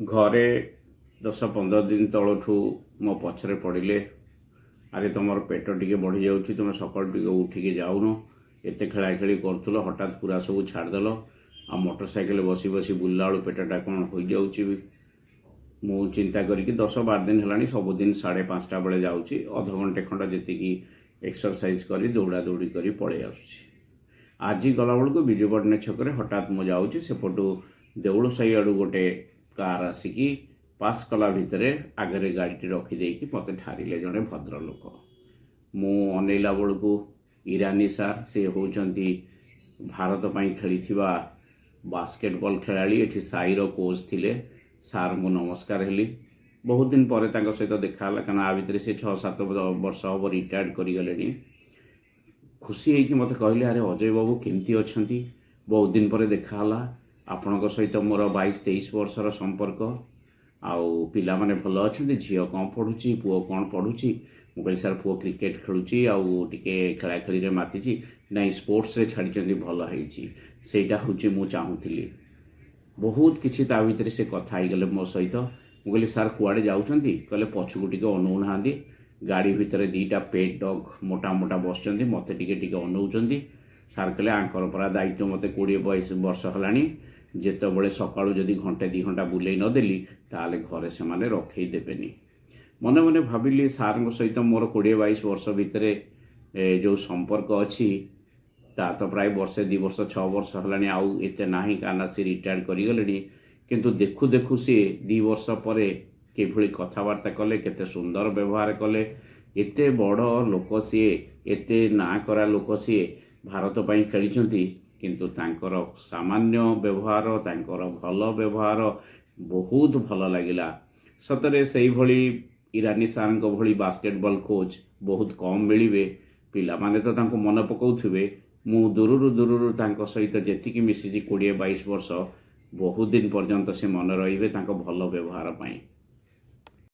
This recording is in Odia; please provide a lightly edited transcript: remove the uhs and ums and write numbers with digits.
ଘରେ 10-15 ଦିନ ତଳଠୁ ମୋ ପଛରେ ପଡ଼ିଲେ, "ଆରେ, ତୁମର ପେଟ ଟିକେ ବଢ଼ିଯାଉଛି, ତୁମେ ସକାଳୁ ଟିକେ ଉଠିକି ଯାଉନ, ଏତେ ଖେଳାଖେଳି କରୁଥିଲ, ହଠାତ୍ ପୁରା ସବୁ ଛାଡ଼ିଦେଲ, ଆଉ ମୋଟର ସାଇକେଲ ବସି ବସି ବୁଲିଲା ବେଳୁ ପେଟଟା କ'ଣ ହୋଇଯାଉଛି ବି।" ମୁଁ ଚିନ୍ତା କରିକି 10-12 ଦିନ ହେଲାଣି ସବୁଦିନ 5:30 ବେଳେ ଯାଉଛି, ଅଧଘଣ୍ଟେ ଖଣ୍ଡ ଯେତିକି ଏକ୍ସରସାଇଜ କରି, ଦୌଡ଼ା ଦୌଡ଼ି କରି ପଳେଇ ଆସୁଛି। ଆଜି ଗଲାବେଳକୁ ବିଜୁ ପଟ୍ଟନାୟକ ଛକରେ ହଠାତ୍ ମୁଁ ଯାଉଛି, ସେପଟୁ ଦେଉଳ ସାହି ଆଡ଼ୁ ଗୋଟେ କାର୍ ଆସିକି ପାସ୍ କଲା ଭିତରେ ଆଗରେ ଗାଡ଼ିଟି ରଖିଦେଇକି ମୋତେ ଠାରିଲେ ଜଣେ ଭଦ୍ରଲୋକ। ମୁଁ ଅନେଇଲା ବେଳକୁ ଇରାନୀ ସାର୍। ସେ ହେଉଛନ୍ତି ଭାରତ ପାଇଁ ଖେଳିଥିବା ବାସ୍କେଟବଲ୍ ଖେଳାଳି, ଏଠି ସାଇର କୋଚ୍ ଥିଲେ। ସାର୍ଙ୍କୁ ନମସ୍କାର ହେଲି। ବହୁତ ଦିନ ପରେ ତାଙ୍କ ସହିତ ଦେଖା ହେଲା, କାରଣ ଆ ଭିତରେ ସେ 6-7 ବର୍ଷ ହେବ ରିଟାୟାର୍ଡ଼ କରିଗଲେଣି। ଖୁସି ହେଇକି ମୋତେ କହିଲେ, "ଆରେ ଅଜୟ ବାବୁ, କେମିତି ଅଛନ୍ତି? ବହୁତ ଦିନ ପରେ ଦେଖା ହେଲା। ଆପଣଙ୍କ ସହିତ ମୋର 22-23 ବର୍ଷର ସମ୍ପର୍କ। ଆଉ ପିଲାମାନେ ଭଲ ଅଛନ୍ତି? ଝିଅ କ'ଣ ପଢ଼ୁଛି? ପୁଅ କ'ଣ ପଢ଼ୁଛି?" ମୁଁ କହିଲି, "ସାର୍, ପୁଅ କ୍ରିକେଟ ଖେଳୁଛି ଆଉ ଟିକେ ଖେଳାଖେଳିରେ ମାତିଛି।" "ନାଇଁ, ସ୍ପୋର୍ଟସରେ ଛାଡ଼ିଛନ୍ତି, ଭଲ ହେଇଛି। ସେଇଟା ହେଉଛି ମୁଁ ଚାହୁଁଥିଲି।" ବହୁତ କିଛି ତା ଭିତରେ ସେ କଥା ହେଇଗଲେ ମୋ ସହିତ। ମୁଁ କହିଲି, "ସାର୍, କୁଆଡ଼େ ଯାଉଛନ୍ତି?" କହିଲେ, "ପଛକୁ ଟିକେ ଅନଉନାହାନ୍ତି, ଗାଡ଼ି ଭିତରେ ଦୁଇଟା ପେଟ୍ ଡଗ୍ ମୋଟା ମୋଟା ବସିଛନ୍ତି, ମୋତେ ଟିକେ ଟିକେ ଅନଉଛନ୍ତି।" ସାର୍ କହିଲେ, "ଆଙ୍କର ପରା ଦାୟିତ୍ୱ ମୋତେ 20-22 ବର୍ଷ ହେଲାଣି। ଯେତେବେଳେ ସକାଳୁ ଯଦି ଘଣ୍ଟେ ଦୁଇ ଘଣ୍ଟା ବୁଲେଇ ନଦେଲି, ତାହେଲେ ଘରେ ସେମାନେ ରଖେଇ ଦେବେନି।" ମନେ ମନେ ଭାବିଲି, ସାର୍ଙ୍କ ସହିତ ମୋର 20-22 ବର୍ଷ ଭିତରେ ଯେଉଁ ସମ୍ପର୍କ ଅଛି, ତା ତ ପ୍ରାୟ ବର୍ଷେ 2 ବର୍ଷ 6 ବର୍ଷ ହେଲାଣି, ଆଉ ଏତେ ନାହିଁ, କାରଣ ସେ ରିଟାୟାର୍ଡ଼ କରିଗଲେଣି। କିନ୍ତୁ ଦେଖୁ ଦେଖୁ ସିଏ 2 ବର୍ଷ ପରେ କିଭଳି କଥାବାର୍ତ୍ତା କଲେ, କେତେ ସୁନ୍ଦର ବ୍ୟବହାର କଲେ। ଏତେ ବଡ଼ ଲୋକ ସିଏ, ଏତେ ନାଁ କରା ଲୋକ ସିଏ, ଭାରତ ପାଇଁ ଖେଳିଛନ୍ତି, କିନ୍ତୁ ତାଙ୍କର ସାମାନ୍ୟ ବ୍ୟବହାର, ତାଙ୍କର ଭଲ ବ୍ୟବହାର ବହୁତ ଭଲ ଲାଗିଲା। ସତରେ ସେଇଭଳି ଇରାନୀ ସାର୍ଙ୍କ ଭଳି ବାସ୍କେଟବଲ୍ କୋଚ୍ ବହୁତ କମ୍ ମିଳିବେ। ପିଲାମାନେ ତ ତାଙ୍କୁ ମନେ ପକାଉଥିବେ। ମୁଁ ଦୂରରୁ ଦୂରରୁ ତାଙ୍କ ସହିତ ଯେତିକି ମିଶିଛି 20-22 ବର୍ଷ, ବହୁତ ଦିନ ପର୍ଯ୍ୟନ୍ତ ସେ ମନେ ରହିବେ ତାଙ୍କ ଭଲ ବ୍ୟବହାର ପାଇଁ।